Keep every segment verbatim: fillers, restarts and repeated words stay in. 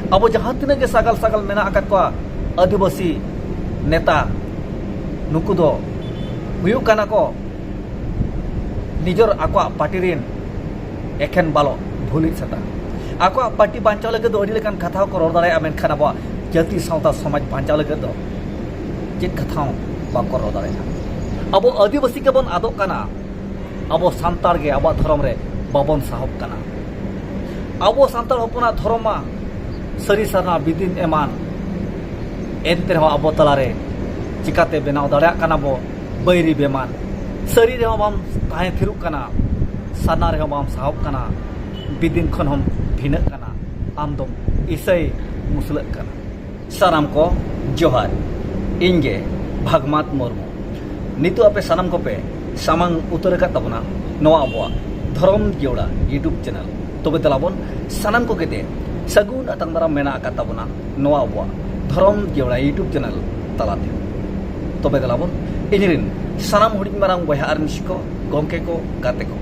ᱟᱵᱚ ᱡᱟᱦᱟᱸ ᱛᱤᱱᱟᱹᱜ ᱜᱮ ᱥᱟᱜᱟᱞ ᱥᱟᱜᱟᱞ ᱢᱮᱱᱟᱜ ᱟᱠᱟᱫ ᱠᱚᱣᱟ ᱟᱹᱫᱤᱵᱟᱹᱥᱤ ᱱᱮᱛᱟ, ᱱᱩᱠᱩ ᱫᱚ ᱦᱩᱭᱩᱜ ᱠᱟᱱᱟ ᱠᱚ ᱱᱤᱡᱮᱨ ᱟᱠᱚᱣᱟᱜ ᱯᱟᱨᱴᱤ ᱨᱮᱱ ᱮᱠᱷᱮᱱ ᱵᱟᱞᱚ ᱵᱷᱩᱞᱤᱡ ᱥᱮᱛᱟ᱾ ᱟᱠᱚᱣᱟᱜ ᱯᱟᱨᱴᱤ ᱵᱟᱧᱪᱟᱣ ᱞᱟᱹᱜᱤᱫ ᱫᱚ ᱟᱹᱰᱤ ᱞᱮᱠᱟᱱ ᱠᱟᱛᱷᱟ ᱦᱚᱸᱠᱚ ᱨᱚᱲ ᱫᱟᱲᱮᱭᱟᱜᱼᱟ, ᱢᱮᱱᱠᱷᱟᱱ ᱟᱵᱚᱣᱟᱜ ᱡᱟᱹᱛᱤ ᱥᱟᱶᱛᱟ ᱥᱚᱢᱟᱡᱽ ᱵᱟᱧᱪᱟᱣ ᱞᱟᱹᱜᱤᱫ ᱫᱚ ᱪᱮᱫ ᱠᱟᱛᱷᱟ ᱦᱚᱸ ᱵᱟᱠᱚ ᱨᱚᱲ ᱫᱟᱲᱮᱭᱟᱜᱼᱟ᱾ ᱟᱵᱚ ᱟᱹᱫᱤᱵᱟᱹᱥᱤ ᱜᱮᱵᱚᱱ ᱟᱫᱚᱜ ᱠᱟᱱᱟ, ᱟᱵᱚ ᱥᱟᱱᱛᱟᱲ ᱜᱮ ᱟᱵᱚᱣᱟᱜ ᱫᱷᱚᱨᱚᱢ ᱨᱮ ᱵᱟᱵᱚᱱ ᱥᱟᱦᱚᱵ ᱠᱟᱱᱟ᱾ ᱟᱵᱚ ᱥᱟᱱᱛᱟᱲ ᱦᱚᱯᱚᱱᱟᱜ ᱫᱷᱚᱨᱚᱢ ᱢᱟ ᱥᱟᱹᱨᱤ ᱥᱟᱨᱱᱟ ᱵᱤᱫᱤᱱ ᱮᱢᱟᱱ, ᱮᱱᱛᱮ ᱨᱮᱦᱚᱸ ᱟᱵᱚ ᱛᱟᱞᱟᱨᱮ ᱪᱤᱠᱟᱛᱮ ᱵᱮᱱᱟᱣ ᱫᱟᱲᱮᱭᱟᱜ ᱠᱟᱱᱟ ᱵᱚ ᱵᱟᱹᱭᱨᱤ ᱵᱮᱢᱟᱱ? ᱥᱟᱹᱨᱤ ᱨᱮᱦᱚᱸ ᱵᱟᱢ ᱛᱟᱦᱮᱸ ᱛᱷᱤᱨᱚᱜ ᱠᱟᱱᱟ, ᱥᱟᱨᱱᱟ ᱨᱮᱦᱚᱸ ᱵᱟᱢ ᱥᱟᱦᱚᱵ ᱠᱟᱱᱟ, ᱵᱤᱫᱤᱱ ᱠᱷᱚᱱ ᱦᱚᱸᱢ ᱵᱷᱤᱱᱟᱹᱜ ᱠᱟᱱᱟ, ᱟᱢ ᱫᱚᱢ ᱤᱥᱟᱹᱭ ᱢᱩᱥᱞᱟᱹᱜ ᱠᱟᱱᱟ᱾ ᱥᱟᱱᱟᱢ ᱠᱚ ᱡᱚᱦᱟᱨ, ᱤᱧ ᱜᱮ ᱵᱷᱟᱜᱽᱢᱟᱛ ᱢᱩᱨᱢᱩ᱾ ᱱᱤᱛᱚᱜ ᱟᱯᱮ ᱥᱟᱱᱟᱢ ᱠᱚᱯᱮ ᱥᱟᱢᱟᱝ ᱩᱛᱟᱹᱨ ᱟᱠᱟᱫ ᱛᱟᱵᱚᱱᱟ ᱱᱚᱣᱟ ᱟᱵᱚᱣᱟᱜ ᱫᱷᱚᱨᱚᱢ ᱡᱮᱣᱲᱟ YouTube ᱪᱮᱱᱮᱞ᱾ ᱛᱚᱵᱮ ᱫᱮᱞᱟ ᱵᱚᱱ ᱥᱟᱱᱟᱢ ᱠᱚᱜᱮ ᱛᱮ ᱥᱟᱹᱜᱩᱱ ᱟᱛᱟᱝ ᱫᱟᱨᱟᱢ ᱢᱮᱱᱟᱜ ᱟᱠᱟᱫ ᱛᱟᱵᱚᱱᱟ ᱱᱚᱣᱟ ᱟᱵᱚᱣᱟᱜ ᱫᱷᱚᱨᱚᱢ ᱡᱮᱣᱲᱟ YouTube ᱪᱮᱱᱮᱞ ᱛᱟᱞᱟᱛᱮ᱾ ᱛᱚᱵᱮ ᱫᱮᱞᱟ ᱵᱚᱱ, ᱤᱧ ᱨᱮᱱ ᱥᱟᱱᱟᱢ ᱦᱩᱰᱤᱧ ᱢᱟᱨᱟᱝ ᱵᱚᱭᱦᱟ ᱟᱨ ᱢᱤᱥᱤ ᱠᱚ, ᱜᱚᱢᱠᱮ ᱠᱚ, ᱜᱟᱛᱮ ᱠᱚ,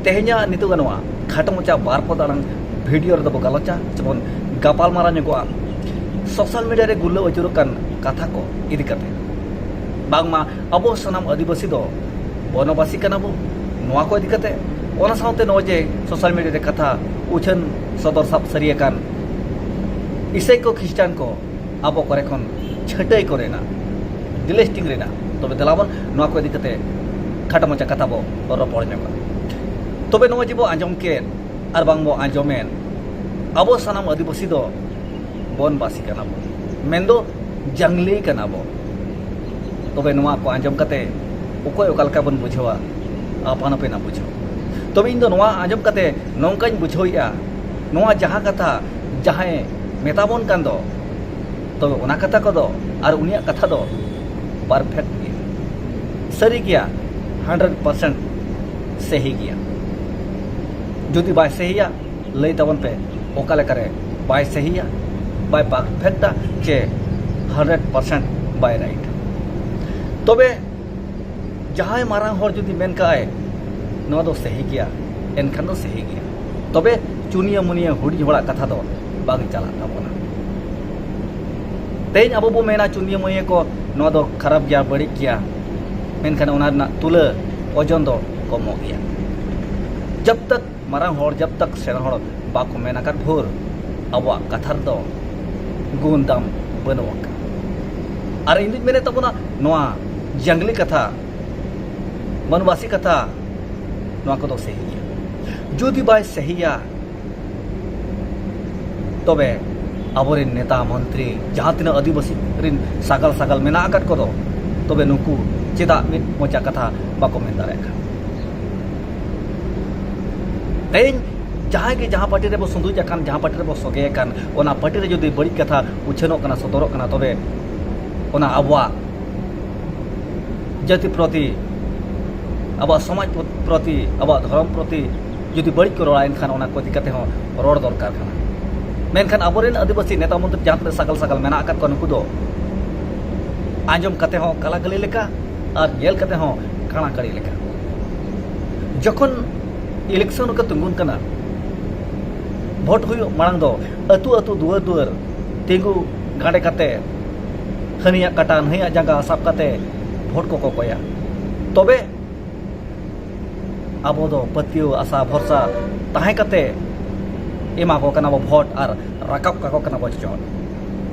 ᱛᱮᱦᱮᱧᱟᱜ ᱱᱤᱛᱚᱜ ᱱᱚᱣᱟ ᱠᱷᱟᱴᱚ ᱢᱟᱪᱷᱟ ᱵᱟᱨ ᱯᱚᱫ ᱟᱲᱟᱝ ᱵᱷᱤᱰᱤᱭᱳ ᱨᱮᱫᱚ ᱵᱚ ᱜᱟᱞᱚᱪᱟ, ᱥᱮᱵᱚᱱ ᱜᱟᱯᱟᱞ ᱢᱟᱨᱟᱣ ᱧᱚᱜᱚᱜᱼᱟ ᱥᱳᱥᱟᱞ ᱢᱤᱰᱤᱭᱟ ᱨᱮ ᱜᱩᱨᱞᱟᱹᱣ ᱟᱹᱪᱩᱨᱚᱜ ᱠᱟᱱ ᱠᱟᱛᱷᱟ ᱠᱚ ᱤᱫᱤ ᱠᱟᱛᱮ᱾ ᱵᱟᱝᱢᱟ ᱟᱵᱚ ᱥᱟᱱᱟᱢ ᱟᱹᱫᱤᱵᱟᱹᱥᱤ ᱫᱚ ᱵᱚᱱᱚᱵᱟᱥᱤ ᱠᱟᱱᱟ ᱵᱚ, ᱱᱚᱣᱟ ᱠᱚ ᱤᱫᱤ ᱠᱟᱛᱮ᱾ ᱚᱱᱟ ᱥᱟᱶᱛᱮ ᱱᱚᱜᱼᱚᱭ ᱡᱮ ᱥᱳᱥᱟᱞ ᱢᱤᱰᱤᱭᱟ ᱨᱮ ᱠᱟᱛᱷᱟ ᱩᱪᱷᱟᱹᱱ ᱥᱚᱫᱚᱨ ᱥᱟᱵ ᱥᱟᱹᱨᱤ ᱟᱠᱟᱱ ᱤᱥᱟᱹᱭ ᱠᱚ, ᱠᱷᱨᱤᱥᱴᱟᱱ ᱠᱚ ᱟᱵᱚ ᱠᱚᱨᱮ ᱠᱷᱚᱱ ᱪᱷᱟᱹᱴᱟᱹᱭ ᱠᱚ ᱨᱮᱱᱟᱜ, ᱰᱤᱞᱤᱥᱴᱤᱝ ᱨᱮᱱᱟᱜ, ᱛᱚᱵᱮ ᱫᱮᱞᱟ ᱵᱚᱱ ᱱᱚᱣᱟ ᱠᱚ ᱤᱫᱤ ᱠᱟᱛᱮ ᱠᱷᱟᱴᱚ ᱢᱟᱪᱷᱟ ᱠᱟᱛᱷᱟ ᱵᱚ ᱨᱚᱯᱚᱲ ᱧᱚᱜᱟ᱾ ᱛᱚᱵᱮ ᱱᱚᱜᱼᱚᱭ ᱡᱮ ᱵᱚ ᱟᱸᱡᱚᱢ ᱠᱮᱫ ᱟᱨ ᱵᱟᱝ ᱵᱚ ᱟᱸᱡᱚᱢᱮᱫ, ᱟᱵᱚ ᱥᱟᱱᱟᱢ ᱟᱹᱫᱤᱵᱟᱹᱥᱤ ᱫᱚ ᱵᱚᱱᱵᱟᱥᱤ ᱠᱟᱱᱟ ᱵᱚ, ᱢᱮᱱᱫᱚ ᱡᱟᱝᱞᱤ ᱠᱟᱱᱟ ᱵᱚ᱾ ᱛᱚᱵᱮ ᱱᱚᱣᱟ ᱠᱚ ᱟᱸᱡᱚᱢ ᱠᱟᱛᱮ ᱚᱠᱚᱭ ᱚᱠᱟ ᱞᱮᱠᱟ ᱵᱚᱱ ᱵᱩᱡᱷᱟᱹᱣᱟ, ᱟᱯᱟᱱ ᱟᱹᱯᱤᱱᱟᱜ ᱵᱩᱡᱷᱟᱹᱣ᱾ ᱛᱚᱵᱮ ᱤᱧ ᱫᱚ ᱱᱚᱣᱟ ᱟᱸᱡᱚᱢ ᱠᱟᱛᱮ ᱱᱚᱝᱠᱟᱧ ᱵᱩᱡᱷᱟᱹᱣᱮᱫᱼᱟ, ᱱᱚᱣᱟ ᱡᱟᱦᱟᱸ ᱠᱟᱛᱷᱟ ᱡᱟᱦᱟᱸᱭ ᱢᱮᱛᱟ ᱵᱚᱱ ᱠᱟᱱ ᱫᱚ, ᱛᱚᱵᱮ ᱚᱱᱟ ᱠᱟᱛᱷᱟ ᱠᱚᱫᱚ ᱟᱨ ᱩᱱᱤᱭᱟᱜ ᱠᱟᱛᱷᱟ ᱫᱚ ᱯᱟᱨᱯᱷᱮᱠᱴ ᱜᱮᱭᱟ, ᱥᱟᱹᱨᱤ ᱜᱮᱭᱟ, ᱦᱟᱱᱰᱨᱮᱰ ᱯᱟᱨᱥᱮᱱᱴ ᱥᱟᱹᱦᱤ ᱜᱮᱭᱟ᱾ ᱡᱩᱫᱤ ᱵᱟᱭ ᱥᱟᱹᱦᱤᱭᱟ, ᱞᱟᱹᱭ ᱛᱟᱵᱚᱱ ᱯᱮ, ᱚᱠᱟ ᱞᱮᱠᱟᱨᱮ ᱵᱟᱭ ᱥᱟᱹᱦᱤᱭᱟ, ᱵᱟᱭ ᱯᱟᱨᱯᱷᱮᱠᱴᱟ, ᱪᱮ ᱦᱟᱱᱰᱨᱮᱰ ᱯᱟᱨᱥᱮᱱᱴ ᱵᱟᱭ ᱨᱟᱭᱤᱴᱟ? ᱛᱚᱵᱮ ᱡᱟᱦᱟᱸᱭ ᱢᱟᱨᱟᱝ ᱦᱚᱲ ᱡᱩᱫᱤ ᱢᱮᱱ ᱠᱟᱜᱼᱟᱭ, "ᱱᱚᱣᱟ ᱫᱚ ᱥᱟᱹᱦᱤ ᱜᱮᱭᱟ," ᱮᱱᱠᱷᱟᱱ ᱫᱚ ᱥᱟᱹᱦᱤ ᱜᱮᱭᱟ᱾ ᱛᱚᱵᱮ ᱪᱩᱱᱤᱭᱟᱹ ᱢᱩᱱᱤᱭᱟᱹ ᱦᱩᱰᱤᱧ ᱦᱚᱲᱟᱜ ᱠᱟᱛᱷᱟ ᱫᱚ ᱵᱟᱝ ᱪᱟᱞᱟᱜ ᱛᱟᱵᱚᱱᱟ᱾ ᱛᱮᱦᱮᱧ ᱟᱵᱚ ᱵᱚ ᱢᱮᱱᱟ ᱪᱩᱱᱭᱟᱹ ᱢᱩᱭᱟᱹ ᱠᱚ, ᱱᱚᱣᱟ ᱫᱚ ᱠᱷᱟᱨᱟᱯ ᱜᱮᱭᱟ, ᱵᱟᱹᱲᱤᱡ ᱜᱮᱭᱟ, ᱢᱮᱱᱠᱷᱟᱱ ᱚᱱᱟ ᱨᱮᱱᱟᱜ ᱛᱩᱞᱟᱹ ᱳᱡᱚᱱ ᱫᱚ ᱠᱚᱢᱚᱜ ᱜᱮᱭᱟ᱾ ᱡᱟᱵ ᱛᱟᱠ ᱢᱟᱨᱟᱝ ᱦᱚᱲ, ᱡᱟᱵ ᱛᱟᱠ ᱥᱮᱬᱟ ᱦᱚᱲ ᱵᱟᱠᱚ ᱢᱮᱱ ᱟᱠᱟᱫ ᱵᱷᱳᱨ, ᱟᱵᱚᱣᱟᱜ ᱠᱟᱛᱷᱟ ᱨᱮᱫᱚ ᱜᱩᱱ ᱫᱟᱢ ᱵᱟᱹᱱᱩᱜ ᱟᱠᱟᱫ᱾ ᱟᱨ ᱤᱧ ᱫᱩᱧ ᱢᱮᱱᱮᱫ ᱛᱟᱵᱚᱱᱟ, ᱱᱚᱣᱟ ᱡᱟᱝᱞᱤ ᱠᱟᱛᱷᱟ, ᱵᱚᱱᱵᱟᱥᱤ ᱠᱟᱛᱷᱟ, ᱱᱚᱣᱟ ᱠᱚᱫᱚ ᱥᱟᱹᱦᱤ ᱜᱮᱭᱟ᱾ ᱡᱩᱫᱤ ᱵᱟᱭ ᱥᱟᱹᱦᱤᱭᱟ, ᱛᱚᱵᱮ ᱟᱵᱚᱨᱮᱱ ᱱᱮᱛᱟ ᱢᱚᱱᱛᱨᱤ ᱡᱟᱦᱟᱸ ᱛᱤᱱᱟᱹᱜ ᱟᱹᱫᱤᱵᱟᱹᱥᱤ ᱨᱮᱱ ᱥᱟᱜᱟᱞ ᱥᱟᱜᱟᱞ ᱢᱮᱱᱟᱜ ᱟᱠᱟᱫ ᱠᱚᱫᱚ, ᱛᱚᱵᱮ ᱱᱩᱠᱩ ᱪᱮᱫᱟᱜ ᱢᱤᱫ ᱢᱚᱪᱟ ᱠᱟᱛᱷᱟ ᱵᱟᱠᱚ ᱢᱮᱱ ᱫᱟᱲᱮᱭᱟᱜ ᱠᱟᱱᱟ? ᱛᱮᱦᱮᱧ ᱡᱟᱦᱟᱸᱭ ᱜᱮ ᱡᱟᱦᱟᱸ ᱯᱟᱨᱴᱤ ᱨᱮᱵᱚ ᱥᱩᱸᱫᱩᱡ ᱟᱠᱟᱱ, ᱡᱟᱦᱟᱸ ᱯᱟᱨᱴᱤ ᱨᱮᱵᱚ ᱥᱚᱜᱮ ᱟᱠᱟᱱ, ᱚᱱᱟ ᱯᱟᱨᱴᱤ ᱨᱮ ᱡᱩᱫᱤ ᱵᱟᱹᱲᱤᱡ ᱠᱟᱛᱷᱟ ᱩᱪᱷᱟᱹᱱᱚᱜ ᱠᱟᱱᱟ, ᱥᱚᱫᱚᱨᱚᱜ ᱠᱟᱱᱟ, ᱛᱚᱵᱮ ᱚᱱᱟ ᱟᱵᱚᱣᱟᱜ ᱡᱟᱹᱛᱤ ᱯᱨᱚᱛᱤ, ᱟᱵᱚᱣᱟᱜ ᱥᱚᱢᱟᱡᱽ ᱯᱨᱚᱛᱤ, ᱟᱵᱚᱣᱟᱜ ᱫᱷᱚᱨᱚᱢ ᱯᱨᱚᱛᱤ ᱡᱩᱫᱤ ᱵᱟᱹᱲᱤᱡ ᱠᱚ ᱨᱚᱲᱟ, ᱮᱱᱠᱷᱟᱱ ᱚᱱᱟ ᱠᱚ ᱤᱫᱤ ᱠᱟᱛᱮ ᱦᱚᱸ ᱨᱚᱲ ᱫᱚᱨᱠᱟᱨ ᱠᱟᱱᱟ᱾ ᱢᱮᱱᱠᱷᱟᱱ ᱟᱵᱚᱨᱮᱱ ᱟᱹᱫᱤᱵᱟᱹᱥᱤ ᱱᱮᱛᱟ ᱢᱚᱱᱛᱨᱤ ᱡᱟᱦᱟᱸ ᱛᱤᱱᱟᱹᱜ ᱥᱟᱜᱟᱞ ᱥᱟᱜᱟᱞ ᱢᱮᱱᱟᱜ ᱟᱠᱟᱫ ᱠᱚᱣᱟ, ᱱᱩᱠᱩ ᱫᱚ ᱟᱸᱡᱚᱢ ᱠᱟᱛᱮ ᱦᱚᱸ ᱠᱟᱞᱟᱠᱟᱞᱤ ᱞᱮᱠᱟ ᱟᱨ ᱧᱮᱞ ᱠᱟᱛᱮ ᱦᱚᱸ ᱠᱟᱲᱟᱠᱟᱲᱤ ᱞᱮᱠᱟ᱾ ᱡᱚᱠᱷᱚᱱ ᱤᱞᱮᱠᱥᱚᱱ ᱨᱮᱠᱚ ᱛᱤᱸᱜᱩᱱ ᱠᱟᱱᱟ, ᱵᱷᱳᱴ ᱦᱩᱭᱩᱜ ᱢᱟᱲᱟᱝ ᱫᱚ ᱟᱹᱛᱩ ᱟᱹᱛᱩ, ᱫᱩᱣᱟᱹᱨ ᱫᱩᱣᱟᱹᱨ ᱛᱤᱸᱜᱩ ᱜᱟᱸᱰᱮ ᱠᱟᱛᱮ, ᱦᱟᱹᱱᱤᱭᱟᱜ ᱠᱟᱴᱟ ᱱᱟᱹᱭᱟᱜ ᱡᱟᱸᱜᱟ ᱥᱟᱵ ᱠᱟᱛᱮ ᱵᱷᱳᱴ ᱠᱚᱠᱚ ᱠᱚᱭᱟ᱾ ᱛᱚᱵᱮ ᱟᱵᱚ ᱫᱚ ᱯᱟᱹᱛᱭᱟᱹᱣ, ᱟᱥᱟ, ᱵᱷᱚᱨᱥᱟ ᱛᱟᱦᱮᱸ ᱠᱟᱛᱮ ᱮᱢᱟ ᱠᱚ ᱠᱟᱱᱟ ᱵᱚ ᱵᱷᱳᱴ ᱟᱨ ᱨᱟᱠᱟᱵ ᱠᱟᱠᱚ ᱠᱟᱱᱟ ᱵᱚ ᱪᱚᱴ᱾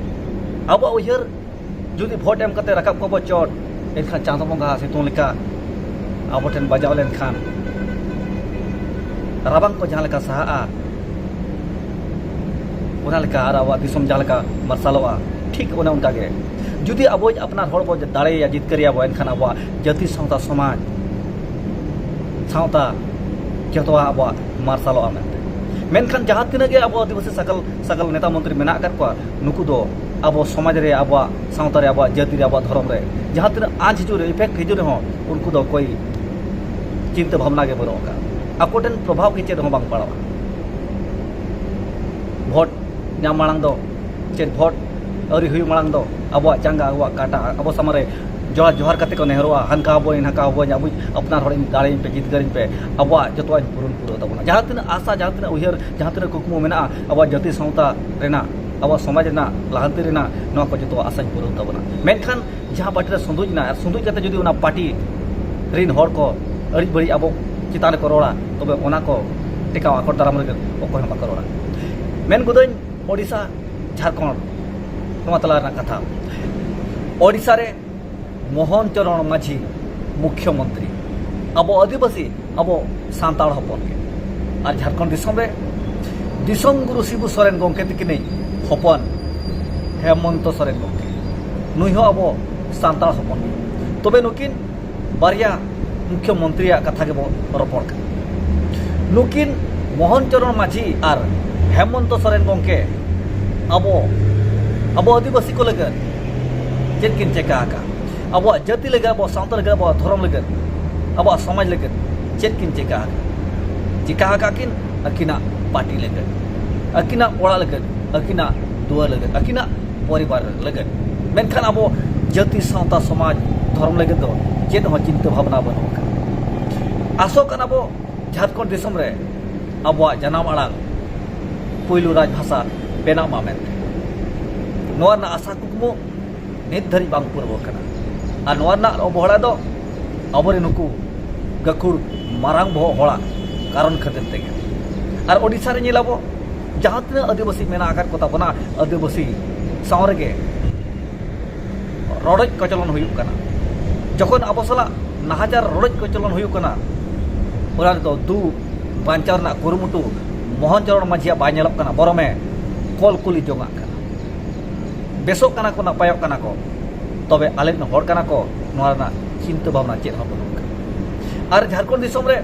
ᱟᱵᱚᱣᱟᱜ ᱩᱭᱦᱟᱹᱨ, ᱡᱩᱫᱤ ᱵᱷᱳᱴ ᱮᱢ ᱠᱟᱛᱮ ᱨᱟᱠᱟᱵ ᱠᱚᱣᱟ ᱵᱚ ᱪᱚᱴ, ᱮᱱᱠᱷᱟᱱ ᱪᱟᱸᱫᱚ ᱵᱚᱸᱜᱟ ᱥᱤᱛᱩᱝ ᱞᱮᱠᱟ ᱟᱵᱚ ᱴᱷᱮᱱ ᱵᱟᱡᱟᱣ ᱞᱮᱱᱠᱷᱟᱱ ᱨᱟᱵᱟᱝ ᱠᱚ ᱡᱟᱦᱟᱸ ᱞᱮᱠᱟ ᱥᱟᱦᱟᱜᱼᱟ, ᱚᱱᱟ ᱞᱮᱠᱟ ᱟᱨ ᱟᱵᱚᱣᱟᱜ ᱫᱤᱥᱚᱢ ᱡᱟᱦᱟᱸ ᱞᱮᱠᱟ ᱢᱟᱨᱥᱟᱞᱚᱜᱼᱟ, ᱴᱷᱤᱠ ᱚᱱᱮ ᱚᱱᱠᱟ ᱜᱮ ᱡᱩᱫᱤ ᱟᱵᱚ ᱟᱯᱱᱟᱨ ᱦᱚᱲ ᱵᱚ ᱫᱟᱲᱮᱭᱟᱭᱟ, ᱡᱤᱛᱠᱟᱹᱨᱮᱭᱟ ᱵᱚ, ᱮᱱᱠᱷᱟᱱ ᱟᱵᱚᱣᱟᱜ ᱡᱟᱹᱛᱤ, ᱥᱟᱶᱛᱟ, ᱥᱚᱢᱟᱡᱽ, ᱥᱟᱶᱛᱟ ᱡᱚᱛᱚᱣᱟᱜ ᱟᱵᱚᱣᱟᱜ ᱢᱟᱨᱥᱟᱞᱚᱜᱼᱟ ᱢᱮᱱᱛᱮ᱾ ᱢᱮᱱᱠᱷᱟᱱ ᱡᱟᱦᱟᱸ ᱛᱤᱱᱟᱹᱜ ᱜᱮ ᱟᱵᱚ ᱟᱹᱫᱤᱵᱟᱹᱥᱤ ᱥᱟᱜᱟᱞ ᱥᱟᱜᱟᱞ ᱱᱮᱛᱟ ᱢᱚᱱᱛᱨᱤ ᱢᱮᱱᱟᱜ ᱟᱠᱟᱫ ᱠᱚᱣᱟ, ᱱᱩᱠᱩ ᱫᱚ ᱟᱵᱚ ᱥᱚᱢᱟᱡᱽ ᱨᱮ, ᱟᱵᱚᱣᱟᱜ ᱥᱟᱶᱛᱟ ᱨᱮ, ᱟᱵᱚᱣᱟᱜ ᱡᱟᱹᱛᱤ ᱨᱮ, ᱟᱵᱚᱣᱟᱜ ᱫᱷᱚᱨᱚᱢ ᱨᱮ ᱡᱟᱦᱟᱸ ᱛᱤᱱᱟᱹᱜ ᱟᱸᱡᱽ ᱦᱤᱡᱩᱜ ᱨᱮ, ᱤᱯᱷᱮᱠᱴ ᱦᱤᱡᱩᱜ ᱨᱮᱦᱚᱸ, ᱩᱱᱠᱩ ᱫᱚ ᱚᱠᱚᱭ ᱪᱤᱱᱛᱟᱹ ᱵᱷᱟᱵᱽᱱᱟ ᱜᱮ ᱵᱟᱹᱱᱩᱜ ᱟᱠᱟᱫ᱾ ᱟᱠᱚ ᱴᱷᱮᱱ ᱯᱨᱚᱵᱷᱟᱵᱽ ᱜᱮ ᱪᱮᱫ ᱦᱚᱸ ᱵᱟᱝ ᱯᱟᱲᱟᱜᱼᱟ᱾ ᱵᱷᱳᱴ ᱧᱟᱢ ᱢᱟᱲᱟᱝ ᱫᱚ, ᱪᱮᱫ ᱵᱷᱳᱴ ᱟᱹᱣᱨᱤ ᱦᱩᱭᱩᱜ ᱢᱟᱲᱟᱝ ᱫᱚ ᱟᱵᱚᱣᱟᱜ ᱡᱟᱸᱜᱟ, ᱟᱵᱚᱣᱟᱜ ᱠᱟᱴᱟ, ᱟᱵᱚ ᱥᱟᱢᱟᱝ ᱨᱮ ᱡᱚᱦᱟᱨ ᱡᱚᱦᱟᱨ ᱠᱟᱛᱮ ᱠᱚ ᱱᱮᱦᱚᱨᱚᱜᱼᱟ, ᱦᱟᱱᱠᱟ ᱦᱚᱵᱚᱧ, ᱱᱟᱠᱟ ᱦᱚᱵᱚᱧ, ᱟᱵᱚ ᱟᱯᱱᱟᱨ ᱦᱚᱲᱤᱧ ᱫᱟᱲᱮᱭᱟᱹᱧ ᱯᱮ, ᱡᱤᱛᱠᱟᱹᱨᱤᱧ ᱯᱮ, ᱟᱵᱚᱣᱟᱜ ᱡᱚᱛᱚᱣᱟᱜ ᱤᱧ ᱯᱩᱨᱚᱱ ᱯᱩᱨᱟᱹᱣ ᱛᱟᱵᱚᱱᱟ᱾ ᱡᱟᱦᱟᱸ ᱛᱤᱱᱟᱹᱜ ᱟᱥᱟ, ᱡᱟᱦᱟᱸ ᱛᱤᱱᱟᱹᱜ ᱩᱭᱦᱟᱹᱨ, ᱡᱟᱦᱟᱸ ᱛᱤᱱᱟᱹᱜ ᱠᱩᱠᱢᱩ ᱢᱮᱱᱟᱜᱼᱟ ᱟᱵᱚᱣᱟᱜ ᱡᱟᱹᱛᱤ ᱥᱟᱶᱛᱟ ᱨᱮᱱᱟᱜ, ᱟᱵᱚᱣᱟᱜ ᱥᱚᱢᱟᱡᱽ ᱨᱮᱱᱟᱜ ᱞᱟᱦᱟᱱᱛᱤ ᱨᱮᱱᱟᱜ, ᱱᱚᱣᱟ ᱠᱚ ᱡᱚᱛᱚᱣᱟᱜ ᱟᱥᱟᱧ ᱯᱩᱨᱟᱹᱣ ᱛᱟᱵᱚᱱᱟ᱾ ᱢᱮᱱᱠᱷᱟᱱ ᱡᱟᱦᱟᱸ ᱯᱟᱨᱴᱤ ᱨᱮ ᱥᱩᱸᱫᱩᱡ ᱮᱱᱟ ᱟᱨ ᱥᱩᱸᱫᱩᱡ ᱠᱟᱛᱮ ᱡᱩᱫᱤ ᱚᱱᱟ ᱯᱟᱨᱴᱤ ᱨᱤᱱ ᱦᱚᱲ ᱠᱚ ᱟᱹᱲᱤᱡ ᱵᱟᱹᱲᱤᱡ ᱟᱵᱚ ᱪᱮᱛᱟᱱ ᱨᱮᱠᱚ ᱨᱚᱲᱟ, ᱛᱚᱵᱮ ᱚᱱᱟ ᱠᱚ ᱴᱮᱠᱟᱣ ᱟᱠᱚᱴ ᱫᱟᱨᱟᱢ ᱞᱟᱹᱜᱤᱫ ᱚᱠᱚᱭ ᱦᱚᱸ ᱵᱟᱠᱚ ᱨᱚᱲᱟ᱾ ᱢᱮᱱ ᱜᱚᱫᱟᱹᱧ, ᱳᱰᱤᱥᱟ, ᱡᱷᱟᱲᱠᱷᱚᱸᱰ, ᱱᱚᱣᱟ ᱛᱟᱞᱟ ᱨᱮᱱᱟᱜ ᱠᱟᱛᱷᱟ᱾ ᱳᱰᱤᱥᱟ ᱨᱮ ᱢᱳᱦᱚᱱ ᱪᱚᱨᱚᱬ ᱢᱟᱹᱡᱷᱤ ᱢᱩᱠᱷᱭᱚᱢᱚᱱᱛᱨᱤ, ᱟᱵᱚ ᱟᱹᱫᱤᱵᱟᱹᱥᱤ, ᱟᱵᱚ ᱥᱟᱱᱛᱟᱲ ᱦᱚᱯᱚᱱ ᱜᱮ᱾ ᱟᱨ ᱡᱷᱟᱲᱠᱷᱚᱸᱰ ᱫᱤᱥᱚᱢ ᱨᱮ ᱫᱤᱥᱚᱢ ᱜᱩᱨᱩ ᱥᱤᱵᱩ ᱥᱚᱨᱮᱱ ᱜᱚᱢᱠᱮ ᱛᱤᱠᱤᱱᱤᱡ ᱦᱚᱯᱚᱱ ᱦᱮᱢᱚᱱᱛᱚ ᱥᱚᱨᱮᱱ ᱜᱚᱢᱠᱮ, ᱱᱩᱭ ᱦᱚᱸ ᱟᱵᱚ ᱥᱟᱱᱛᱟᱲ ᱦᱚᱯᱚᱱ ᱜᱮ᱾ ᱛᱚᱵᱮ ᱱᱩᱠᱤᱱ ᱵᱟᱨᱭᱟ ᱢᱩᱠᱷᱭᱚᱢᱚᱱᱛᱨᱤᱭᱟᱜ ᱠᱟᱛᱷᱟ ᱜᱮᱵᱚ ᱨᱚᱯᱚᱲ ᱠᱟᱱᱟ᱾ ᱱᱩᱠᱤᱱ ᱢᱳᱦᱚᱱ ᱪᱚᱨᱚᱬ ᱢᱟᱹᱡᱷᱤ ᱟᱨ ᱦᱮᱢᱚᱱᱛᱚ ᱥᱚᱨᱮᱱ ᱜᱚᱢᱠᱮ ᱟᱵᱚ, ᱟᱵᱚ ᱟᱹᱫᱤᱵᱟᱹᱥᱤ ᱠᱚ ᱞᱟᱹᱜᱤᱫ ᱪᱮᱫ ᱠᱤᱱ ᱪᱮᱠᱟ ᱟᱠᱟᱫ? ᱟᱵᱚᱣᱟᱜ ᱡᱟᱹᱛᱤ ᱞᱟᱹᱜᱤᱫ, ᱟᱵᱚᱣᱟᱜ ᱥᱟᱶᱛᱟ ᱞᱟᱹᱜᱤᱫ, ᱟᱵᱚᱣᱟᱜ ᱫᱷᱚᱨᱚᱢ ᱞᱟᱹᱜᱤᱫ, ᱟᱵᱚᱣᱟᱜ ᱥᱚᱢᱟᱡᱽ ᱞᱟᱹᱜᱤᱫ ᱪᱮᱫ ᱠᱤᱱ ᱪᱮᱠᱟ ᱟᱠᱟᱫ? ᱪᱮᱠᱟ ᱟᱠᱟᱫ ᱠᱤᱱ ᱟᱹᱠᱤᱱᱟᱜ ᱯᱟᱨᱴᱤ ᱞᱟᱹᱜᱤᱫ, ᱟᱹᱠᱤᱱᱟᱜ ᱚᱲᱟᱜ ᱞᱟᱹᱜᱤᱫ, ᱟᱹᱠᱤᱱᱟᱜ ᱫᱩᱣᱟᱹᱨ ᱞᱟᱹᱜᱤᱫ, ᱟᱹᱠᱤᱱᱟᱜ ᱯᱚᱨᱤᱵᱟᱨ ᱞᱟᱹᱜᱤᱫ᱾ ᱢᱮᱱᱠᱷᱟᱱ ᱟᱵᱚ ᱡᱟᱹᱛᱤ, ᱥᱟᱶᱛᱟ, ᱥᱚᱢᱟᱡᱽ, ᱫᱷᱚᱨᱚᱢ ᱞᱟᱹᱜᱤᱫ ᱫᱚ ᱪᱮᱫ ᱦᱚᱸ ᱪᱤᱱᱛᱟᱹ ᱵᱷᱟᱵᱽᱱᱟ ᱵᱟᱹᱱᱩᱜ ᱟᱠᱟᱫᱟ᱾ ᱟᱥᱚᱜ ᱠᱟᱱᱟ ᱵᱚ ᱡᱷᱟᱲᱠᱷᱚᱸᱰ ᱫᱤᱥᱚᱢ ᱨᱮ ᱟᱵᱚᱣᱟᱜ ᱡᱟᱱᱟᱢ ᱟᱲᱟᱝ ᱯᱩᱭᱞᱩ ᱨᱟᱡᱽ ᱵᱷᱟᱥᱟ ᱵᱮᱱᱟᱜ ᱢᱟ ᱢᱮᱱᱛᱮ᱾ ᱱᱚᱣᱟ ᱨᱮᱱᱟᱜ ᱟᱥᱟ ᱠᱩᱠᱢᱩ ᱱᱤᱛ ᱫᱷᱟᱹᱨᱤᱡ ᱵᱟᱝ ᱯᱩᱨᱟᱹᱣ ᱟᱠᱟᱱᱟ᱾ ᱟᱨ ᱱᱚᱣᱟ ᱨᱮᱱᱟᱜ ᱚᱵᱚᱦᱮᱲᱟ ᱫᱚ ᱟᱵᱚᱨᱮᱱ ᱱᱩᱠᱩ ᱜᱟᱹᱠᱷᱩᱲ ᱢᱟᱨᱟᱝ ᱵᱚᱦᱚᱜ ᱦᱚᱲᱟᱜ ᱠᱟᱨᱚᱱ ᱠᱷᱟᱹᱛᱤᱨ ᱛᱮᱜᱮ᱾ ᱟᱨ ᱳᱰᱤᱥᱟ ᱨᱮ ᱧᱮᱞᱟᱵᱚ, ᱡᱟᱦᱟᱸ ᱛᱤᱱᱟᱹᱜ ᱟᱹᱫᱤᱵᱟᱹᱥᱤ ᱢᱮᱱᱟᱜ ᱟᱠᱟᱫ ᱠᱚ ᱛᱟᱵᱚᱱᱟ, ᱟᱹᱫᱤᱵᱟᱹᱥᱤ ᱥᱟᱶ ᱨᱮᱜᱮ ᱨᱚᱰᱚᱡ ᱠᱚᱪᱞᱚᱱ ᱦᱩᱭᱩᱜ ᱠᱟᱱᱟ᱾ ᱡᱚᱠᱷᱚᱱ ᱟᱵᱚ ᱥᱟᱞᱟᱜ ᱱᱟᱦᱟᱪᱟᱨ, ᱨᱚᱰᱚᱡ ᱠᱚᱪᱞᱚᱱ ᱦᱩᱭᱩᱜ ᱠᱟᱱᱟ, ᱚᱱᱟ ᱨᱮᱫᱚ ᱫᱩᱠ ᱵᱟᱧᱪᱟᱣ ᱨᱮᱱᱟᱜ ᱠᱩᱨᱩᱢᱩᱴᱩ ᱢᱳᱦᱚᱱ ᱪᱚᱨᱚᱬ ᱢᱟᱹᱡᱷᱤᱭᱟᱜ ᱵᱟᱭ ᱧᱮᱞᱚᱜ ᱠᱟᱱᱟ, ᱵᱚᱨᱚᱢᱮ ᱠᱚᱞ ᱠᱩᱞᱤ ᱡᱚᱝᱟᱜ ᱠᱟᱱᱟ᱾ ᱵᱮᱥᱚᱜ ᱠᱟᱱᱟ ᱠᱚ, ᱱᱟᱯᱟᱭᱚᱜ ᱠᱟᱱᱟ ᱠᱚ, ᱛᱚᱵᱮ ᱟᱞᱮᱨᱮᱱ ᱦᱚᱲ ᱠᱟᱱᱟ ᱠᱚ, ᱱᱚᱣᱟ ᱨᱮᱱᱟᱜ ᱪᱤᱱᱛᱟᱹ ᱵᱷᱟᱵᱽᱱᱟ ᱪᱮᱫ ᱦᱚᱸ ᱵᱟᱹᱱᱩᱜ ᱠᱟᱫᱟ᱾ ᱟᱨ ᱡᱷᱟᱲᱠᱷᱚᱸᱰ ᱫᱤᱥᱚᱢ ᱨᱮ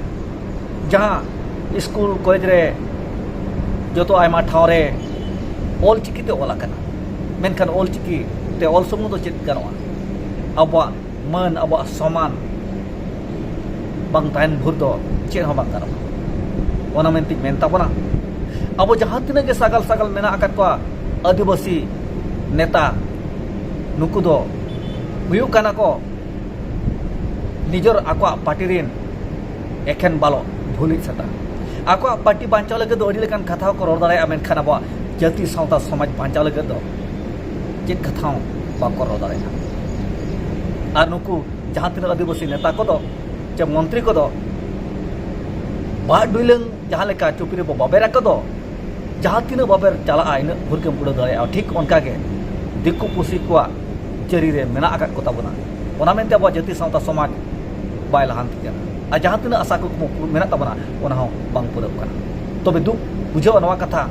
ᱡᱟᱦᱟᱸ ᱥᱠᱩᱞ, ᱠᱚᱞᱮᱡᱽ ᱨᱮ, ᱡᱚᱛᱚ ᱟᱭᱢᱟ ᱴᱷᱟᱶ ᱨᱮ ᱚᱞ ᱪᱤᱠᱤ ᱛᱮ ᱚᱞ ᱟᱠᱟᱱᱟ, ᱢᱮᱱᱠᱷᱟᱱ ᱚᱞ ᱪᱤᱠᱤ ᱛᱮ ᱚᱞ ᱥᱩᱢᱩᱝ ᱫᱚ ᱪᱮᱫ ᱜᱟᱱᱚᱜᱼᱟ? ᱟᱵᱚᱣᱟᱜ ᱢᱟᱹᱱ, ᱟᱵᱚᱣᱟᱜ ᱥᱚᱢᱟᱱ ᱵᱟᱝ ᱛᱟᱦᱮᱱ ᱵᱷᱳᱨ ᱫᱚ ᱪᱮᱫ ᱦᱚᱸ ᱵᱟᱝ ᱜᱟᱱᱚᱜᱼᱟ᱾ ᱚᱱᱟ ᱢᱮᱱᱛᱮᱧ ᱢᱮᱱ ᱛᱟᱵᱚᱱᱟ, ᱟᱵᱚ ᱡᱟᱦᱟᱸ ᱛᱤᱱᱟᱹᱜ ᱜᱮ ᱥᱟᱜᱟᱞ ᱥᱟᱜᱟᱞ ᱢᱮᱱᱟᱜ ᱟᱠᱟᱫ ᱠᱚᱣᱟ ᱟᱹᱫᱤᱵᱟᱹᱥᱤ ᱱᱮᱛᱟ, ᱱᱩᱠᱩ ᱫᱚ ᱦᱩᱭᱩᱜ ᱠᱟᱱᱟ ᱠᱚ ᱱᱤᱡᱚᱨ ᱟᱠᱚᱣᱟᱜ ᱯᱟᱨᱴᱤ ᱨᱮᱱ ᱮᱠᱷᱮᱱ ᱵᱟᱞᱚ ᱵᱷᱩᱞᱤᱡ ᱥᱮᱛᱟ᱾ ᱟᱠᱚᱣᱟᱜ ᱯᱟᱨᱴᱤ ᱵᱟᱧᱪᱟᱣ ᱞᱟᱹᱜᱤᱫ ᱫᱚ ᱟᱹᱰᱤ ᱞᱮᱠᱟᱱ ᱠᱟᱛᱷᱟ ᱦᱚᱸᱠᱚ ᱨᱚᱲ ᱫᱟᱲᱮᱭᱟᱜᱼᱟ, ᱢᱮᱱᱠᱷᱟᱱ ᱟᱵᱚᱣᱟᱜ ᱡᱟᱹᱛᱤ ᱥᱟᱶᱛᱟ ᱥᱚᱢᱟᱡᱽ ᱵᱟᱧᱪᱟᱣ ᱞᱟᱹᱜᱤᱫ ᱫᱚ ᱪᱮᱫ ᱠᱟᱛᱷᱟ ᱦᱚᱸ ᱵᱟᱠᱚ ᱨᱚᱲ ᱫᱟᱲᱮᱭᱟᱜᱼᱟ᱾ ᱟᱨ ᱱᱩᱠᱩ ᱡᱟᱦᱟᱸ ᱛᱤᱱᱟᱹᱜ ᱟᱹᱫᱤᱵᱟᱹᱥᱤ ᱱᱮᱛᱟ ᱠᱚᱫᱚ ᱪᱮ ᱢᱚᱱᱛᱨᱤ ᱠᱚᱫᱚ ᱵᱟᱜ ᱰᱩᱭᱞᱟᱹᱝ ᱡᱟᱦᱟᱸ ᱞᱮᱠᱟ ᱪᱩᱯᱤ ᱨᱮᱵᱚ ᱵᱟᱵᱮᱨ ᱟᱠᱚ ᱫᱚ, ᱡᱟᱦᱟᱸ ᱛᱤᱱᱟᱹᱜ ᱵᱟᱵᱮᱨ ᱪᱟᱞᱟᱜᱼᱟ, ᱤᱱᱟᱹᱜ ᱵᱷᱳᱨ ᱜᱮᱢ ᱩᱰᱟᱹᱣ ᱫᱟᱲᱮᱭᱟᱜᱼᱟ᱾ ᱴᱷᱤᱠ ᱚᱱᱠᱟ ᱜᱮ ᱫᱤᱠᱩ ᱯᱩᱥᱤ ᱠᱚᱣᱟᱜ ᱡᱟᱹᱨᱤ ᱨᱮ ᱢᱮᱱᱟᱜ ᱟᱠᱟᱫ ᱠᱚ ᱛᱟᱵᱚᱱᱟ᱾ ᱚᱱᱟ ᱢᱮᱱᱛᱮ ᱟᱵᱚᱣᱟᱜ ᱡᱟᱹᱛᱤ ᱥᱟᱶᱛᱟ ᱥᱚᱢᱟᱡᱽ ᱵᱟᱭ ᱞᱟᱦᱟᱱᱛᱤ ᱠᱟᱱᱟ᱾ ᱟᱨ ᱡᱟᱦᱟᱸ ᱛᱤᱱᱟᱹᱜ ᱟᱥᱟ ᱠᱩᱠᱢᱩ ᱢᱮᱱᱟᱜ ᱛᱟᱵᱚᱱᱟ, ᱚᱱᱟ ᱦᱚᱸ ᱵᱟᱝ ᱯᱩᱨᱟᱹᱜ ᱠᱟᱱᱟ᱾ ᱛᱚᱵᱮ ᱫᱩᱠ ᱵᱩᱡᱷᱟᱹᱜᱼᱟ ᱱᱚᱣᱟ ᱠᱟᱛᱷᱟ,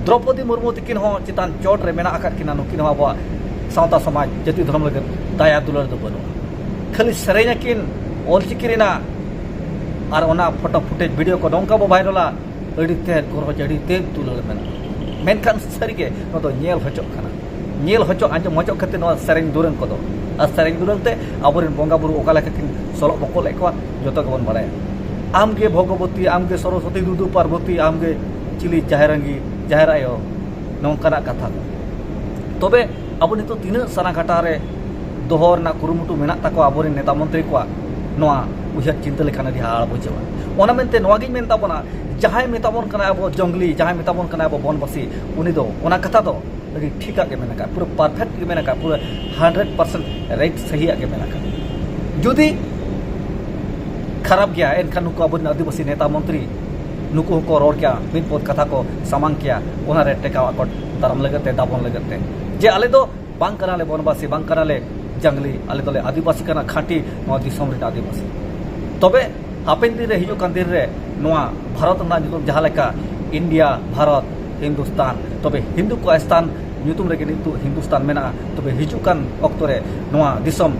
ᱫᱨᱚᱯᱚᱫᱤ ᱢᱩᱨᱢᱩ ᱛᱤᱠᱤᱱ ᱦᱚᱸ ᱪᱮᱛᱟᱱ ᱪᱚᱴ ᱨᱮ ᱢᱮᱱᱟᱜ ᱟᱠᱟᱫ ᱠᱤᱱᱟ᱾ ᱱᱩᱠᱤᱱ ᱦᱚᱸ ᱟᱵᱚᱣᱟᱜ ᱥᱟᱶᱛᱟ ᱥᱚᱢᱟᱡᱽ ᱡᱟᱹᱛᱤ ᱫᱷᱚᱨᱚᱢ ᱞᱟᱹᱜᱤᱫ ᱫᱟᱭᱟ ᱫᱩᱞᱟᱹᱲ ᱫᱚ ᱵᱟᱹᱱᱩᱜᱼᱟ᱾ ᱠᱷᱟᱹᱞᱤ ᱥᱮᱨᱮᱧ ᱟᱹᱠᱤᱱ ᱚᱞᱪᱤᱠᱤ ᱨᱮᱱᱟᱜ, ᱟᱨ ᱚᱱᱟ ᱯᱷᱳᱴᱳ ᱯᱷᱩᱴᱮᱡᱽ ᱵᱷᱤᱰᱤᱭᱳ ᱠᱚ ᱱᱚᱝᱠᱟ ᱵᱚ ᱵᱷᱟᱭᱨᱟᱞᱟ, ᱟᱹᱰᱤ ᱛᱮᱫ ᱜᱚᱨᱚᱡᱽ, ᱟᱹᱰᱤ ᱛᱮᱫ ᱫᱩᱞᱟᱹᱲ ᱢᱮᱱᱟᱜᱼᱟ᱾ ᱢᱮᱱᱠᱷᱟᱱ ᱥᱟᱹᱨᱤᱜᱮ ᱱᱚᱣᱟ ᱫᱚ ᱧᱮᱞ ᱦᱚᱪᱚᱜ ᱠᱟᱱᱟ, ᱧᱮᱞ ᱦᱚᱪᱚ ᱟᱸᱡᱚᱢ ᱦᱚᱪᱚᱜ ᱠᱷᱟᱹᱛᱤᱨ ᱱᱚᱣᱟ ᱥᱮᱨᱮᱧ ᱫᱩᱨᱟᱹᱝ ᱠᱚᱫᱚ᱾ ᱟᱨ ᱥᱮᱨᱮᱧ ᱫᱩᱨᱟᱹᱝ ᱛᱮ ᱟᱵᱚᱨᱮᱱ ᱵᱚᱸᱜᱟ ᱵᱩᱨᱩ ᱚᱠᱟ ᱞᱮᱠᱟ ᱠᱤᱱ ᱥᱚᱞᱚᱜ ᱵᱚᱠᱚᱞᱮᱫ ᱠᱚᱣᱟ, ᱡᱚᱛᱚ ᱜᱮᱵᱚᱱ ᱵᱟᱲᱟᱭᱟ᱾ ᱟᱢᱜᱮ ᱵᱷᱚᱜᱚᱵᱚᱛᱤ, ᱟᱢᱜᱮ ᱥᱚᱨᱚᱥᱚᱛᱤ, ᱫᱩᱫᱩ ᱯᱟᱨᱵᱚᱛᱤ, ᱟᱢᱜᱮ ᱪᱤᱞᱤ ᱡᱟᱦᱮᱨ ᱟᱸᱜᱤ, ᱡᱟᱦᱮᱨ ᱟᱭᱳ, ᱱᱚᱝᱠᱟᱱᱟᱜ ᱠᱟᱛᱷᱟ ᱠᱚ᱾ ᱛᱚᱵᱮ ᱟᱵᱚ ᱱᱤᱛᱚᱜ ᱛᱤᱱᱟᱹᱜ ᱥᱟᱱᱟ ᱜᱷᱟᱴᱟ ᱨᱮ ᱫᱚᱦᱚ ᱨᱮᱱᱟᱜ ᱠᱩᱨᱩᱢᱩᱴᱩ ᱢᱮᱱᱟᱜ ᱛᱟᱠᱚᱣᱟ ᱟᱵᱚᱨᱮᱱ ᱱᱮᱛᱟ ᱢᱚᱱᱛᱨᱤ ᱠᱚᱣᱟᱜ, ᱱᱚᱣᱟ ᱩᱭᱦᱟᱹᱨ ᱪᱤᱱᱛᱟᱹ ᱞᱮᱠᱷᱟᱱ ᱟᱹᱰᱤ ᱦᱟᱦᱟᱲᱟ ᱵᱩᱡᱷᱟᱹᱜᱼᱟ᱾ ᱚᱱᱟ ᱢᱮᱱᱛᱮ ᱱᱚᱣᱟᱜᱤᱧ ᱢᱮᱱ ᱛᱟᱵᱚᱱᱟ, ᱡᱟᱦᱟᱸᱭ ᱢᱮᱛᱟᱵᱚᱱ ᱠᱟᱱᱟ ᱟᱵᱚ ᱡᱚᱝᱜᱽᱞᱤ, ᱡᱟᱦᱟᱸᱭ ᱢᱮᱛᱟᱵᱚᱱ ᱠᱟᱱᱟ ᱟᱵᱚ ᱵᱚᱱᱵᱟᱥᱤ, ᱩᱱᱤ ᱫᱚ ᱚᱱᱟ ᱠᱟᱛᱷᱟ ᱫᱚ ᱟᱹᱰᱤ ᱴᱷᱤᱠᱟᱜ ᱜᱮ ᱢᱮᱱ ᱟᱠᱟᱫ, ᱯᱩᱨᱟᱹ ᱯᱟᱨᱯᱷᱮᱠᱴ ᱜᱮ ᱢᱮᱱ ᱟᱠᱟᱫ, ᱯᱩᱨᱟᱹ ᱦᱟᱱᱰᱨᱮᱰ ᱯᱟᱨᱥᱮᱱᱴ ᱨᱟᱭᱤᱴ, ᱥᱟᱹᱦᱤᱭᱟᱜ ᱜᱮ ᱢᱮᱱ ᱟᱠᱟᱫ᱾ ᱡᱩᱫᱤ ᱠᱷᱟᱨᱟᱯ ᱜᱮᱭᱟ, ᱮᱱᱠᱷᱟᱱ ᱱᱩᱠᱩ ᱟᱵᱚᱨᱮᱱ ᱟᱹᱫᱤᱵᱟᱹᱥᱤ ᱱᱮᱛᱟ ᱢᱚᱱᱛᱨᱤ ᱱᱩᱠᱩ ᱦᱚᱸᱠᱚ ᱨᱚᱲ ᱠᱮᱭᱟ, ᱢᱤᱫ ᱯᱚᱫ ᱠᱟᱛᱷᱟ ᱠᱚ ᱥᱟᱢᱟᱝ ᱠᱮᱭᱟ, ᱚᱱᱟᱨᱮ ᱴᱮᱠᱟᱣ ᱟᱠᱚᱴ ᱫᱟᱨᱟᱢ ᱞᱟᱹᱜᱤᱫ ᱛᱮ, ᱫᱟᱵᱚᱱ ᱞᱟᱹᱜᱤᱫ ᱛᱮ, ᱡᱮ ᱟᱞᱮ ᱫᱚ ᱵᱟᱝ ᱠᱟᱱᱟᱞᱮ ᱵᱚᱱᱵᱟᱥᱤ, ᱵᱟᱝ ᱠᱟᱱᱟᱞᱮ ᱡᱟᱝᱞᱤ, ᱟᱞᱮ ᱫᱚᱞᱮ ᱟᱹᱫᱤᱵᱟᱹᱥᱤ ᱠᱟᱱᱟ, ᱠᱷᱟᱸᱴᱤ ᱱᱚᱣᱟ ᱫᱤᱥᱚᱢ ᱨᱮᱱ ᱟᱹᱫᱤᱵᱟᱹᱥᱤ᱾ ᱛᱚᱵᱮ ᱦᱟᱯᱮᱱ ᱫᱤᱱ ᱨᱮ, ᱦᱤᱡᱩᱜ ᱠᱟᱱ ᱫᱤᱱ ᱨᱮ ᱱᱚᱣᱟ ᱵᱷᱟᱨᱚᱛ ᱨᱮᱱᱟᱜ ᱧᱩᱛᱩᱢ ᱡᱟᱦᱟᱸ ᱞᱮᱠᱟ ᱤᱱᱰᱤᱭᱟ, ᱵᱷᱟᱨᱚᱛ, ᱦᱤᱱᱫᱩᱥᱛᱟᱱ, ᱛᱚᱵᱮ ᱦᱤᱱᱫᱩ ᱠᱚᱣᱟᱜ ᱥᱛᱷᱟᱱ ᱧᱩᱛᱩᱢ ᱨᱮᱜᱮ ᱱᱤᱛᱚᱜ ᱦᱤᱱᱫᱩᱥᱛᱟᱱ ᱢᱮᱱᱟᱜᱼᱟ᱾ ᱛᱚᱵᱮ ᱦᱤᱡᱩᱜ ᱠᱟᱱ ᱚᱠᱛᱚ ᱨᱮ ᱱᱚᱣᱟ ᱫᱤᱥᱚᱢ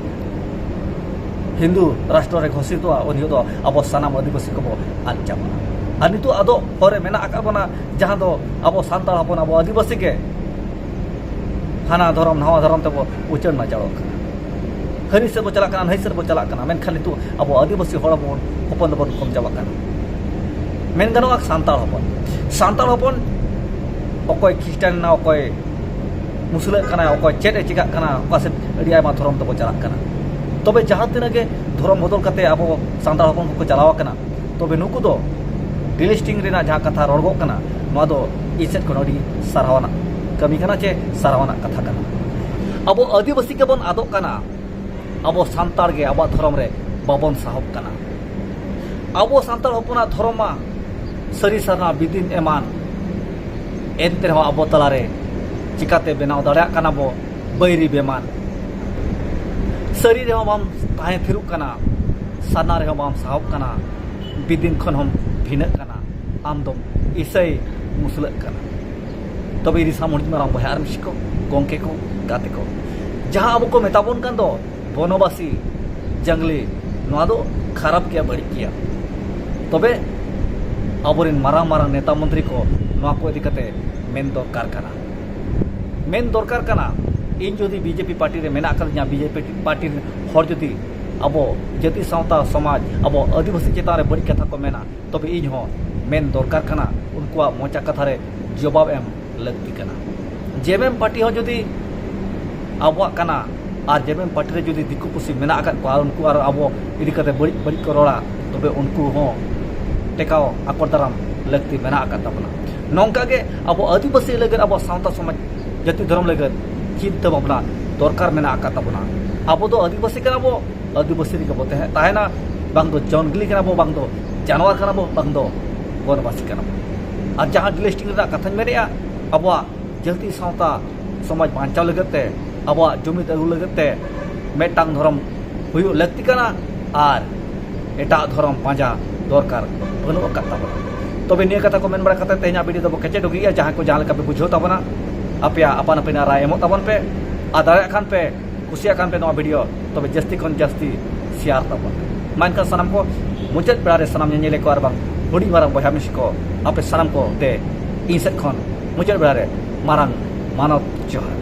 ᱦᱤᱱᱫᱩ ᱨᱟᱥᱴᱨᱚ ᱨᱮ ᱜᱷᱳᱥᱤᱛᱚᱜᱼᱟ, ᱩᱱ ᱦᱤᱞᱳᱜ ᱫᱚ ᱟᱵᱚ ᱥᱟᱱᱟᱢ ᱟᱹᱫᱤᱵᱟᱹᱥᱤ ᱠᱚᱵᱚ ᱟᱫ ᱪᱟᱵᱟᱜᱼᱟ᱾ ᱟᱨ ᱱᱤᱛᱚᱜ ᱟᱫᱚ ᱦᱚᱨ ᱨᱮ ᱢᱮᱱᱟᱜ ᱟᱠᱟᱫ ᱵᱚᱱᱟ, ᱡᱟᱦᱟᱸ ᱫᱚ ᱟᱵᱚ ᱥᱟᱱᱛᱟᱲ ᱦᱚᱯᱚᱱ, ᱟᱵᱚ ᱟᱹᱫᱤᱵᱟᱹᱥᱤ ᱜᱮ ᱦᱟᱱᱟ ᱫᱷᱚᱨᱚᱢ ᱱᱟᱣᱟ ᱫᱷᱚᱨᱚᱢ ᱛᱮᱵᱚ ᱩᱪᱟᱹᱲ ᱱᱟᱪᱟᱲᱚᱜ ᱠᱟᱱᱟ᱾ ᱦᱟᱹᱱᱤ ᱥᱮᱫ ᱵᱚ ᱪᱟᱞᱟᱜ ᱠᱟᱱᱟ, ᱱᱟᱹᱭ ᱥᱮᱫ ᱵᱚ ᱪᱟᱞᱟᱜ ᱠᱟᱱᱟ, ᱢᱮᱱᱠᱷᱟᱱ ᱱᱤᱛᱚᱜ ᱟᱵᱚ ᱟᱹᱫᱤᱵᱟᱹᱥᱤ ᱦᱚᱲ ᱦᱚᱯᱚᱱ, ᱦᱚᱯᱚᱱ ᱫᱚᱵᱚᱱ ᱠᱚᱢ ᱪᱟᱵᱟᱜ ᱠᱟᱱᱟ᱾ ᱢᱮᱱ ᱜᱟᱱᱚᱜᱼᱟ ᱥᱟᱱᱛᱟᱲ ᱦᱚᱯᱚᱱ, ᱥᱟᱱᱛᱟᱲ ᱦᱚᱯᱚᱱ ᱚᱠᱚᱭ ᱠᱷᱨᱤᱥᱴᱟᱱ ᱮᱱᱟ, ᱚᱠᱚᱭ ᱢᱩᱥᱞᱟᱹᱜ ᱠᱟᱱᱟᱭ, ᱚᱠᱚᱭ ᱪᱮᱫ ᱮ ᱪᱤᱠᱟᱹᱜ ᱠᱟᱱᱟ, ᱚᱠᱟ ᱥᱮᱫ ᱟᱹᱰᱤ ᱟᱭᱢᱟ ᱫᱷᱚᱨᱚᱢ ᱛᱮᱠᱚ ᱪᱟᱞᱟᱜ ᱠᱟᱱᱟ᱾ ᱛᱚᱵᱮ ᱡᱟᱦᱟᱸ ᱛᱤᱱᱟᱹᱜ ᱜᱮ ᱫᱷᱚᱨᱚᱢ ᱵᱚᱫᱚᱞ ᱠᱟᱛᱮ ᱟᱵᱚ ᱥᱟᱱᱛᱟᱲ ᱦᱚᱯᱚᱱ ᱠᱚᱠᱚ ᱪᱟᱞᱟᱣ ᱟᱠᱟᱱᱟ, ᱛᱚᱵᱮ ᱱᱩᱠᱩ ᱫᱚ delisting ᱨᱮᱱᱟᱜ ᱡᱟᱦᱟᱸ ᱠᱟᱛᱷᱟ ᱨᱚᱲᱜᱚᱜ ᱠᱟᱱᱟ, ᱱᱚᱣᱟ ᱫᱚ ᱤᱧ ᱥᱮᱫ ᱠᱷᱚᱱ ᱟᱹᱰᱤ ᱥᱟᱨᱦᱟᱣᱟᱱᱟᱜ ᱠᱟᱹᱢᱤ ᱠᱟᱱᱟ ᱪᱮ ᱥᱟᱨᱦᱟᱣᱟᱱᱟᱜ ᱠᱟᱛᱷᱟ ᱠᱟᱱᱟ᱾ ᱟᱵᱚ ᱟᱹᱫᱤᱵᱟᱹᱥᱤ ᱜᱮᱵᱚᱱ ᱟᱫᱚᱜ ᱠᱟᱱᱟ, ᱟᱵᱚ ᱥᱟᱱᱛᱟᱲ ᱜᱮ ᱟᱵᱚᱣᱟᱜ ᱫᱷᱚᱨᱚᱢ ᱨᱮ ᱵᱟᱵᱚᱱ ᱥᱟᱦᱚᱵ ᱠᱟᱱᱟ᱾ ᱟᱵᱚ ᱥᱟᱱᱛᱟᱲ ᱦᱚᱯᱚᱱᱟᱜ ᱫᱷᱚᱨᱚᱢ ᱢᱟ ᱥᱟᱹᱨᱤ ᱥᱟᱨᱱᱟ ᱵᱤᱫᱤᱱ ᱮᱢᱟᱱ, ᱮᱱᱛᱮ ᱨᱮᱦᱚᱸ ᱟᱵᱚ ᱛᱟᱞᱟᱨᱮ ᱪᱤᱠᱟᱛᱮ ᱵᱮᱱᱟᱣ ᱫᱟᱲᱮᱭᱟᱜ ᱠᱟᱱᱟ ᱵᱚ ᱵᱟᱹᱭᱨᱤ ᱵᱮᱢᱟᱱ? ᱥᱟᱹᱨᱤ ᱨᱮᱦᱚᱸ ᱵᱟᱢ ᱛᱟᱦᱮᱸ ᱛᱷᱤᱨᱚᱜ ᱠᱟᱱᱟ, ᱥᱟᱨᱱᱟ ᱨᱮᱦᱚᱸ ᱵᱟᱢ ᱥᱟᱦᱚᱵ ᱠᱟᱱᱟ, ᱵᱤᱫᱤᱱ ᱠᱷᱚᱱ ᱦᱚᱸᱢ ᱵᱷᱤᱱᱟᱹᱜ ᱠᱟᱱᱟ, ᱟᱢ ᱫᱚᱢ ᱤᱥᱟᱹᱭ ᱢᱩᱥᱞᱟᱹᱜ ᱠᱟᱱᱟ᱾ ᱛᱚᱵᱮ ᱤᱫᱤ ᱥᱟᱢᱚᱱᱤᱡ ᱢᱟᱨᱟᱝ ᱵᱚᱭᱦᱟ ᱟᱨ ᱢᱤᱥᱤ ᱠᱚ, ᱜᱚᱢᱠᱮ ᱠᱚ, ᱜᱟᱛᱮ ᱠᱚ, ᱡᱟᱦᱟᱸ ᱟᱵᱚ ᱠᱚ ᱢᱮᱛᱟ ᱵᱚᱱ ᱠᱟᱱ ᱫᱚ ᱵᱚᱱᱚᱵᱟᱥᱤ, ᱡᱟᱝᱞᱤ, ᱱᱚᱣᱟ ᱫᱚ ᱠᱷᱟᱨᱟᱯ ᱜᱮᱭᱟ, ᱵᱟᱹᱲᱤᱡ ᱜᱮᱭᱟ᱾ ᱛᱚᱵᱮ ᱟᱵᱚᱨᱮᱱ ᱢᱟᱨᱟᱝ ᱢᱟᱨᱟᱝ ᱱᱮᱛᱟ ᱢᱚᱱᱛᱨᱤ ᱠᱚ ᱱᱚᱣᱟ ᱠᱚ ᱤᱫᱤ ᱠᱟᱛᱮ ᱢᱮᱱ ᱫᱚᱨᱠᱟᱨ ᱠᱟᱱᱟ, ᱢᱮᱱ ᱫᱚᱨᱠᱟᱨ ᱠᱟᱱᱟ᱾ ᱤᱧ ᱡᱩᱫᱤ ᱵᱤᱡᱮᱯᱤ ᱯᱟᱨᱴᱤ ᱨᱮ ᱢᱮᱱᱟᱜ ᱟᱠᱟᱫᱤᱧᱟ, ᱵᱤᱡᱮᱯᱤ ᱯᱟᱨᱴᱤ ᱨᱮᱱ ᱦᱚᱲ ᱡᱩᱫᱤ ᱟᱵᱚ ᱡᱟᱹᱛᱤ ᱥᱟᱶᱛᱟ ᱥᱚᱢᱟᱡᱽ, ᱟᱵᱚ ᱟᱹᱫᱤᱵᱟᱹᱥᱤ ᱪᱮᱛᱟᱱ ᱨᱮ ᱵᱟᱹᱲᱤᱡ ᱠᱟᱛᱷᱟ ᱠᱚ ᱢᱮᱱᱟ, ᱛᱚᱵᱮ ᱤᱧ ᱦᱚᱸ ᱢᱮᱱ ᱫᱚᱨᱠᱟᱨ ᱠᱟᱱᱟ, ᱩᱱᱠᱩᱣᱟᱜ ᱢᱚᱪᱟ ᱠᱟᱛᱷᱟ ᱨᱮ ᱡᱚᱵᱟᱵ ᱮᱢ ᱞᱟᱹᱠᱛᱤ ᱠᱟᱱᱟ᱾ ᱡᱮᱢᱮᱢ ᱯᱟᱨᱴᱤ ᱦᱚᱸ ᱡᱩᱫᱤ ᱟᱵᱚᱣᱟᱜ ᱠᱟᱱᱟ ᱟᱨ ᱡᱮᱢᱮᱢ ᱯᱟᱨᱴᱤ ᱨᱮ ᱡᱩᱫᱤ ᱫᱤᱠᱩ ᱯᱩᱥᱤ ᱢᱮᱱᱟᱜ ᱟᱠᱟᱫ ᱠᱚᱣᱟ ᱟᱨ ᱩᱱᱠᱩ ᱟᱨ ᱟᱵᱚ ᱤᱫᱤ ᱠᱟᱛᱮ ᱵᱟᱹᱲᱤᱡ ᱵᱟᱹᱲᱤᱡ ᱠᱚ ᱨᱚᱲᱟ, ᱛᱚᱵᱮ ᱩᱱᱠᱩ ᱦᱚᱸ ᱴᱮᱠᱟᱣ ᱟᱠᱚᱴ ᱫᱟᱨᱟᱢ ᱞᱟᱹᱠᱛᱤ ᱢᱮᱱᱟᱜ ᱟᱠᱟᱫ ᱛᱟᱵᱚᱱᱟ᱾ ᱱᱚᱝᱠᱟ ᱜᱮ ᱟᱵᱚ ᱟᱹᱫᱤᱵᱟᱹᱥᱤ ᱞᱟᱹᱜᱤᱫ, ᱟᱵᱚ ᱥᱟᱶᱛᱟ ᱥᱚᱢᱟᱡᱽ, ᱡᱟᱹᱛᱤ ᱫᱷᱚᱨᱚᱢ ᱞᱟᱹᱜᱤᱫ ᱪᱤᱱᱛᱟᱹ ᱵᱷᱟᱵᱽᱱᱟ ᱫᱚᱨᱠᱟᱨ ᱢᱮᱱᱟᱜ ᱟᱠᱟᱫ ᱛᱟᱵᱚᱱᱟ᱾ ᱟᱵᱚ ᱫᱚ ᱟᱹᱫᱤᱵᱟᱹᱥᱤ ᱠᱟᱱᱟ ᱵᱚ, ᱟᱹᱫᱤᱵᱟᱹᱥᱤ ᱨᱮᱜᱮ ᱵᱚ ᱛᱟᱦᱮᱸ, ᱛᱟᱦᱮᱱᱟ᱾ ᱵᱟᱝ ᱫᱚ ᱡᱚᱝᱜᱽᱞᱤ ᱠᱟᱱᱟ ᱵᱚ, ᱵᱟᱝ ᱫᱚ ᱡᱟᱱᱣᱟᱨ ᱠᱟᱱᱟ ᱵᱚ, ᱵᱟᱝ ᱫᱚ ᱵᱚᱱᱚᱵᱟᱥᱤ ᱠᱟᱱᱟ ᱵᱚ᱾ ᱟᱨ ᱡᱟᱦᱟᱸ delisting ᱨᱮᱱᱟᱜ ᱠᱟᱛᱷᱟᱧ ᱢᱮᱱᱮᱫᱼᱟ, ᱟᱵᱚᱣᱟᱜ ᱡᱟᱹᱛᱤ ᱥᱟᱶᱛᱟ ᱥᱚᱢᱟᱡᱽ ᱵᱟᱧᱪᱟᱣ ᱞᱟᱹᱜᱤᱫ ᱛᱮ, ᱟᱵᱚᱣᱟᱜ ᱡᱩᱢᱤᱫ ᱟᱹᱜᱩ ᱞᱟᱹᱜᱤᱫ ᱛᱮ ᱢᱤᱫᱴᱟᱝ ᱫᱷᱚᱨᱚᱢ ᱦᱩᱭᱩᱜ ᱞᱟᱹᱠᱛᱤ ᱠᱟᱱᱟ ᱟᱨ ᱮᱴᱟᱜ ᱫᱷᱚᱨᱚᱢ ᱯᱟᱸᱡᱟ ᱫᱚᱨᱠᱟᱨ ᱵᱟᱹᱱᱩᱜ ᱟᱠᱟᱫ ᱛᱟᱵᱚᱱᱟ᱾ ᱛᱚᱵᱮ ᱱᱤᱭᱟᱹ ᱠᱟᱛᱷᱟ ᱠᱚ ᱢᱮᱱ ᱵᱟᱲᱟ ᱠᱟᱛᱮ ᱛᱮᱦᱮᱧᱟᱜ video ᱫᱚᱵᱚ ᱠᱮᱪᱮᱫ ᱰᱩᱜᱤᱜᱼᱟ᱾ ᱡᱟᱦᱟᱸᱭ ᱠᱚ ᱡᱟᱦᱟᱸ ᱞᱮᱠᱟ ᱯᱮ ᱵᱩᱡᱷᱟᱹᱣ ᱛᱟᱵᱚᱱᱟ, ᱟᱯᱮᱭᱟᱜ ᱟᱯᱟᱱ ᱟᱹᱯᱤᱱᱟᱜ ᱨᱟᱭ ᱮᱢᱚᱜ ᱛᱟᱵᱚᱱ ᱯᱮ᱾ ᱟᱨ ᱫᱟᱲᱮᱭᱟᱜ ᱠᱷᱟᱱ ᱯᱮ, ᱠᱩᱥᱤᱭᱟᱜ ᱠᱷᱟᱱ ᱯᱮ ᱱᱚᱣᱟ video, ᱛᱚᱵᱮ ᱡᱟᱹᱥᱛᱤ ᱠᱷᱚᱱ ᱡᱟᱹᱥᱛᱤ share ᱛᱟᱵᱚᱱ ᱯᱮ᱾ ᱢᱟ ᱮᱱᱠᱷᱟᱱ ᱥᱟᱱᱟᱢ ᱠᱚ ᱢᱩᱪᱟᱹᱫ ᱵᱮᱲᱟ ᱨᱮ ᱥᱟᱱᱟᱢ ᱧᱮᱧᱮᱞᱤᱭᱟᱹ ᱠᱚ ᱟᱨ ᱵᱟᱝ ᱦᱩᱰᱤᱧ ᱢᱟᱨᱟᱝ ᱵᱚᱭᱦᱟ ᱢᱤᱥᱤ ᱠᱚ, ᱟᱯᱮ ᱥᱟᱱᱟᱢ ᱠᱚ ᱛᱮ ᱤᱧ ᱥᱮᱫ ᱠᱷᱚᱱ ᱢᱩᱪᱟᱹᱫ ᱵᱮᱲᱟ ᱨᱮ ᱢᱟᱨᱟᱝ ᱢᱟᱱᱚᱛ ᱡᱚᱦᱟᱨ᱾